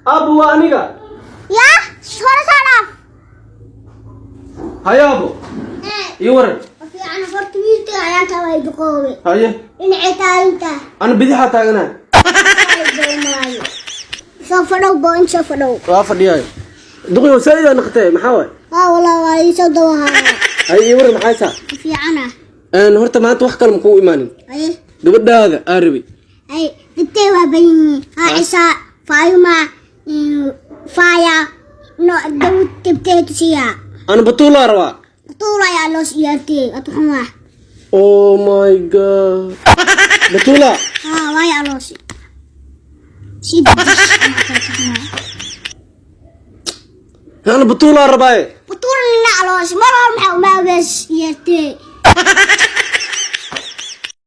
Aabbo, waa aniga. Yaa hore soo dhaaf. Haye aabbo, ii waran. Fiican. Horta wiilka ayaanta way duqoobe. Haye. Dhinacay taaginta. Ana bidixaa taaganahay. Soo fadhow bo, in soo fadhow. Waa fadhiyaay. Duqyo saa'idaa naqatee, maxaa waay? Haa walaa, waa ii soo dawahaa. Haye, ii waran, maxay saa? Fiicana. Horta maanta wax kale makuu imaanin. Aye. Gabadhaada aa rabay. Ay, dadtay waa badan yihiin. Haa, Ciisa, Faayuma, Faaya, no dawud tibtay tusiya. Ana Batuulaa rabaa. Batuula ayaa loo siyaartay atuxuma. Oh my God, Batuula. Haa, waaya loo si si dish. Ana Batuulaa rabaaye. Batuula nina aroos mar hor maxaa uma abees yeertay?